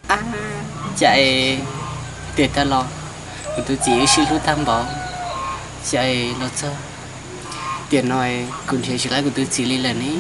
Ab, cas es tiam tag los kuv tus txiv wb sib hlub tag npaum, cas es los txog tiam no kuv nrhiav tsis tau kuv tus txiv li lawm ne.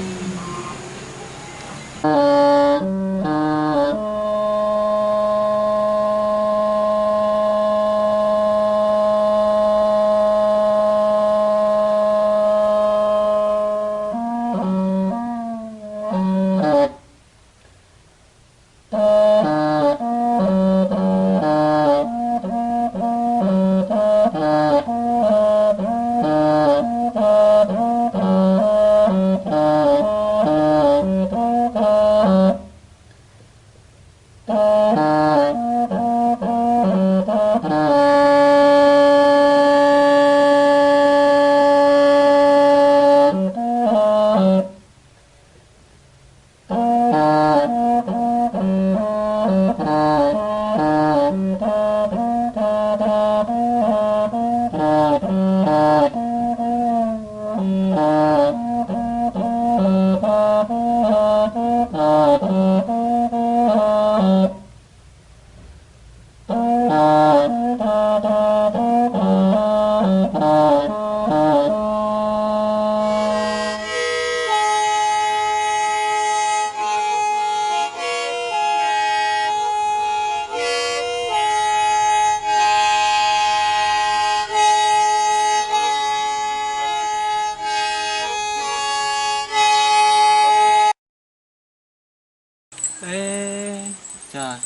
Cas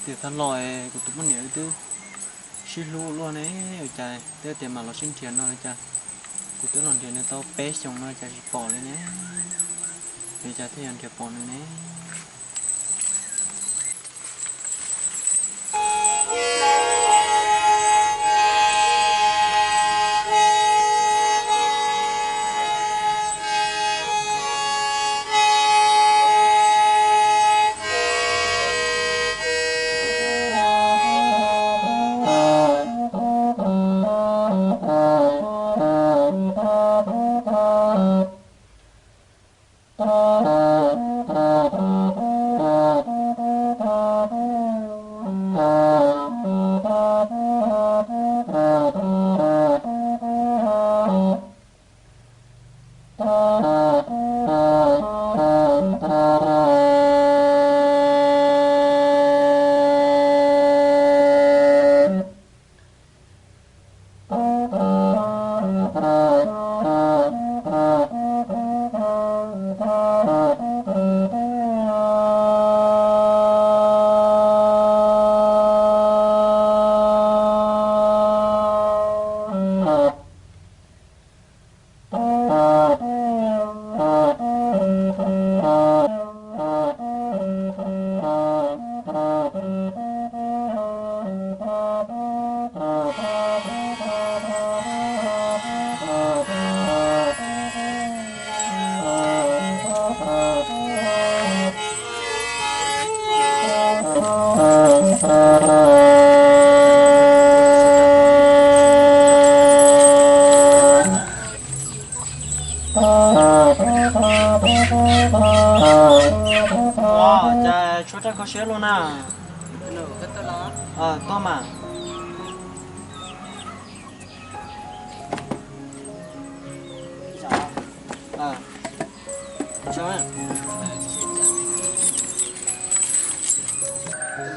tiam tag los kuv tus poj niam wb twb sib hlub luaj ne, ua cas twb tias mam los sib nrhiav no cas kuv twb los nrhiav nws tau peb xyoos no cas tsis pom li ne, ua cas thiaj yuav nrhiav pom nws ne. Cas tshuav raj kho siab luaj na. Tuaj mas.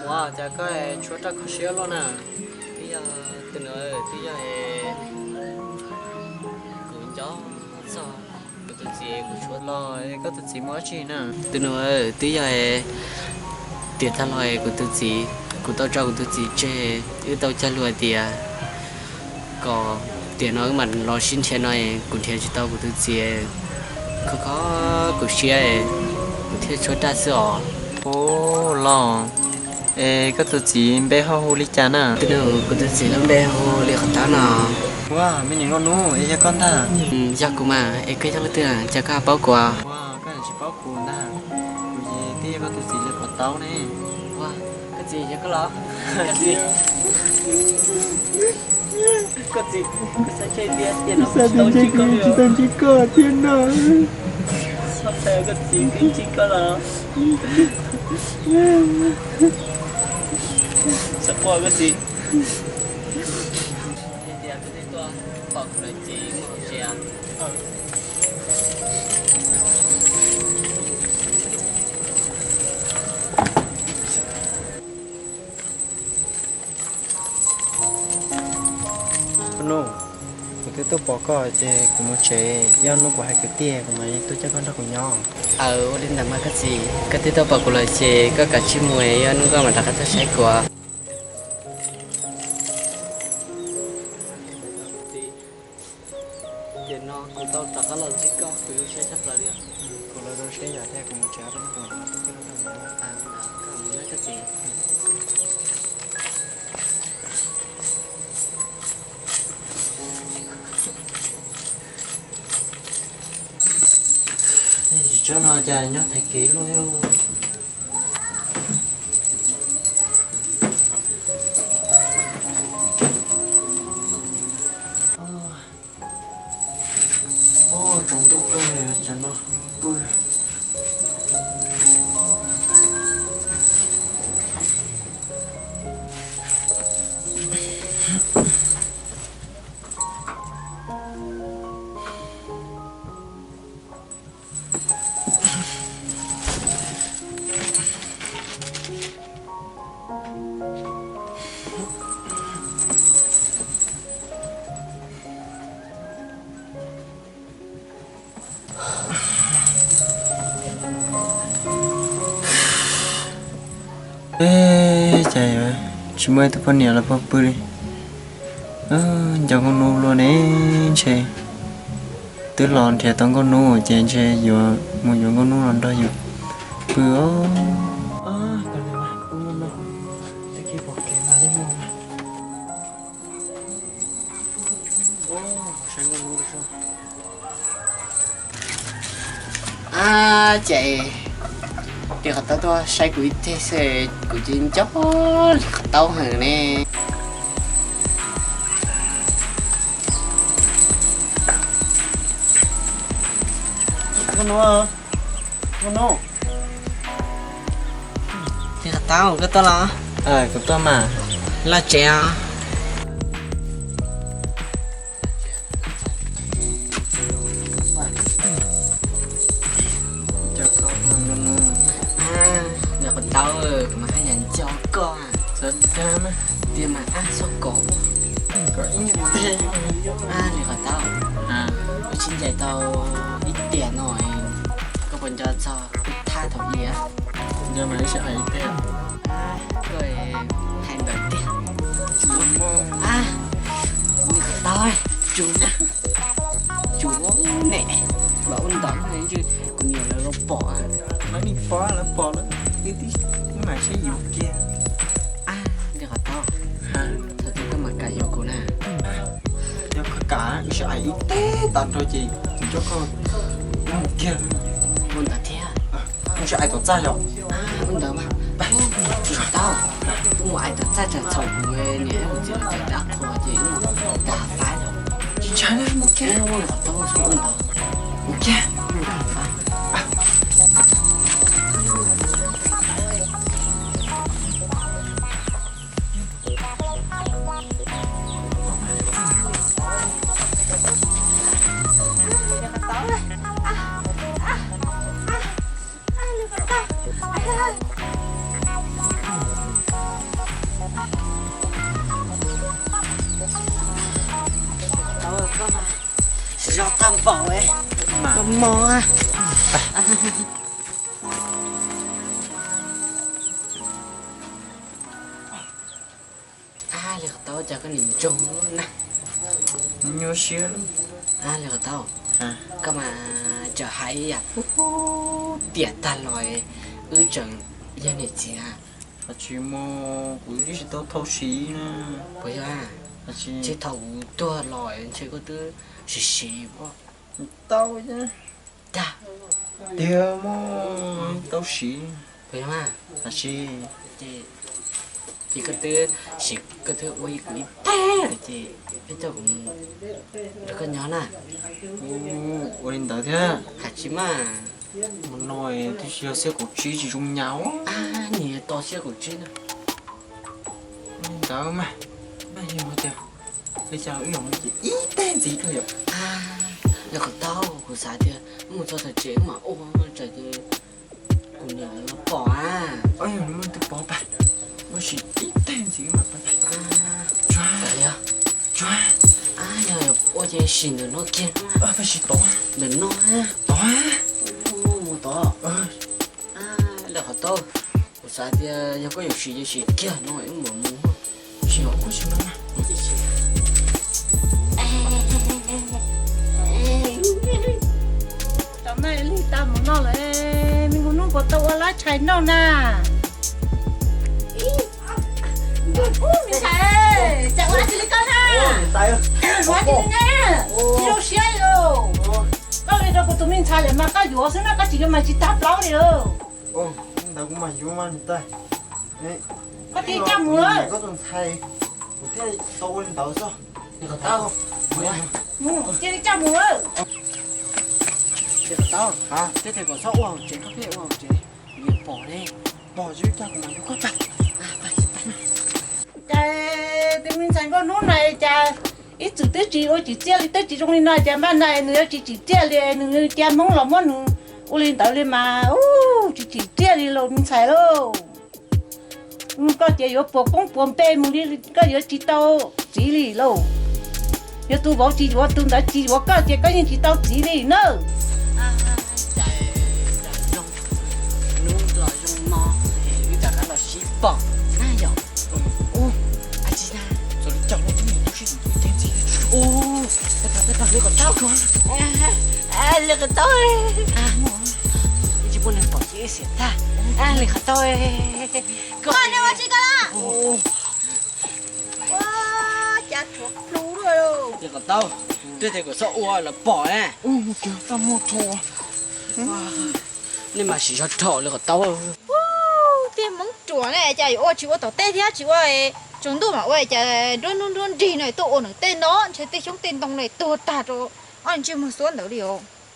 Ua cas koj tshuav raj kho siab luaj na. Twb yog tus nus, twb yog kuv nco txog kuv tus txiv kuv tshuav los. Koj tus txiv muaj dab tsi na? Tus nus, twb yog tiam tag los kuv tus txiv, kuv tau tso kuv tus txiv tseg, wb tau cog lus hais tias kom tiam no wb mam los sib nrhiav no, kuv nrhiav tsis tau kuv tus txiv, kho kho kuv siab, kuv thiaj tshuav raj xwb os. Ub los, es koj tus txiv npe ho hu li cas na? Tus nus, kuv tus txiv lub npe hu li qhov tab no. Ua, me niam nkauj hnub, es yog koj ntag? Yog kuv mas, es koj yog leej twg, cas koj ho paub kuv? Ua, koj tsis paub kuv ntag. Kuv ces twb yog koj tus txiv li qhov tab ne. Ua, koj txiv yog koj los? Koj txiv, kuv xav tias tsis tau ntsib koj thiab no. Koj tsis, kuv ntsib koj los, xav quaj koj txiv. Hais tias koj twb tuaj pom kuv lawm ces muaj hauj lwm. Nus, kuv twb tuaj pom koj ces kuv mus tsev, ib ob hnub kuv hais kwv tij kuv mam li tuaj coj koj nrog kuv nyob. Aw, ua li ntawd mas koj txiv, koj twb tuaj pom kuv lawm ces koj kav tsij mus, ib ob hnub koj mam rov qab tuaj saib kuv. Ces no kuv tau rov qab los ntsib koj, kuv zoo siab tshaj plaws li. Kuv los zoo siab yam thiab, kuv mus tsev, ib hnub kuv mam li tuaj coj koj nrog kuv nyob. Koj mus na koj txiv. Tsob no cas nyob tag kev luaj. Tsaus ntuj kawg, tsaus no pw. Cas yuav tsis muaj ib tug poj niam los pog pw li. Nco nkauj hnub luaj ne, ntshe twb los nrhiav tau nkauj hnub ces ntshe yuav mus yuav nkauj hnub los nrog yus pw os. Ab, ces li qhov taub tuaj saib kuv ib teg xwb, kuv ces nco li qhov taub heev ne. Li qhov taub, koj tuaj los? Kuv tuaj mas. Los tsev os. Li qhov taub, kuv mas haj yam nco koj. Tiag mas ab, txhob kov. Li qhov taub, wb sib ncaim tau ib tiam no, koj puas nco txog thaj thaum ub? Nco mas, wb sib hais ib teg. Koj hais ntawd tiag. Li qhov taub, tsuag na, tsuag ne, vam ua ntawd, kuv niam lawv los pom. Lawv nim pom, lawv pom lawv, wb tib mam saib yus kiag. Li qhov taub, thaum twg koj mam kam yuav kuv na? Yog koj kam, wb sib hais ib teg tas nrho ces kuv coj koj mus kiag. Ua ntawd thiab. Wb sib hais tom txaj yom? Ua ntawd mas. Li qhov taub, wb mus hais tom txaj tsam txhaum kuv niam thiab kuv txiv lawv cov dab qhuas ces wb mus dag faib lawm. Tsis ntshai na, mus kiag. Li qhov taub, txhob ua ntawd. Mus kiag. Zoo tag npaum, koj mog. Ab, li qhov taub, cas koj nim ntsoog na. Nyuaj siab. Ab, li qhov taub, koj mas tseem hais ib yam tiam tag los wb tseem yog niam txiv. Hais tsis mus, kuv twb tsis tau thau siv na. Puas yog? Tsis thaum kuv tuag los ntshe koj twb siv siv. Tau, tiag mas, tau siv. Puas yog? Hais tsis, ces koj twb siv, koj twb ua kuv ib teg ces peb coj kuv nrog koj nyob na. Ua li ntawd thiab. Hais tsis mas. Mus no twb tsis yog xiab kaum tsib tsis zoo nyav. Niag to xiab kaum tsib na. Li ntawd mas, mas yog tias li cas los wb yuav mus ces ib teg ntxiv kawg yom. Li qhov tau, kuv xav tias wb mus txog tom tsev wb mam ua, tsam ces kuv niam los pom a. Yog nws muaj tus pov pas, ua si ib teg ntxiv mas pab. Tsuag, tsuag. Yog ua ces sim ntawm no kiag. Pab sim tod, ntawm no. Tod. Mus tod. Li qhov tau, kuv xav tias yog koj yuav sim ces sim kiag no wb mam mus. Sim os, koj sim no. Cov no lig tau mus noj lawm, me hmo hnub puas tau ua lab tshais noj na? Me ntxhais, cas ua dab tsi li koj na? Ua dab tsi li na? Tsis zoo siab li lauj. Koj li rau kuv tus me ntxhais lawm mas koj yuav xwb na, koj tsis yuav mas tsis tag plaub li lauj. Ntawd kuv mam yuav mas niam tais. Koj cia li coj mus lawm. Koj tus ntxhais, kuv thiaj tau ua li ntawd xwb. Li qhov tau, cia li coj mus lawm. Li qhov tau, twb tias kom txhob ua hauv tsev, koj pheej ua hauv tsev, niam pom ne. Pom tsis ua cas kuv mam yuav koj tag. Cas tus me ntxhais nkauj hnub na cas ib txwm twb tsis ua tsim txiaj li, twb tsis zoo li no cas npaj na nws yuav tsis tsim txiaj li, nws cia Hmoob los muab nws ua li ntawd li mas, tsis tsim txiaj li lauj me ntxhais lauj. Koj ces yuav puas koob puas npe mus li, koj yuav tsis tau txiv li lauj. Yog tus vauv tsis yuav, tus ntawd tsis yuav koj ces koj yeej tsis tau txiv li nawb. Hnub los zoo no, wb rov qab los sib pom na yom. Ua dab tsi na? Txawm li cas los wb mus sib ntxim ua teb ntxiv. Li qhov tau, li qhov tau. Tsis pub nws pom ces xiam tag. Li qhov tau. Koj ua tsi koj na? Ua cas tshuav plhu luaj. Li qhov tau, twb tias kom txhob ua los pom na. Nej mas siv zog dhau li qhov tau. Tej Hmoob ruam ne, cas yuav ua tsis ua tom teb thiab tsis ua, tsaus ntuj mam ua, cas nruab hnub nruab nrig no tuaj ua nws tej no ntshe tej xyoob tej ntoo no tuag tag rau ob ntsej muag xuab ntawd li os.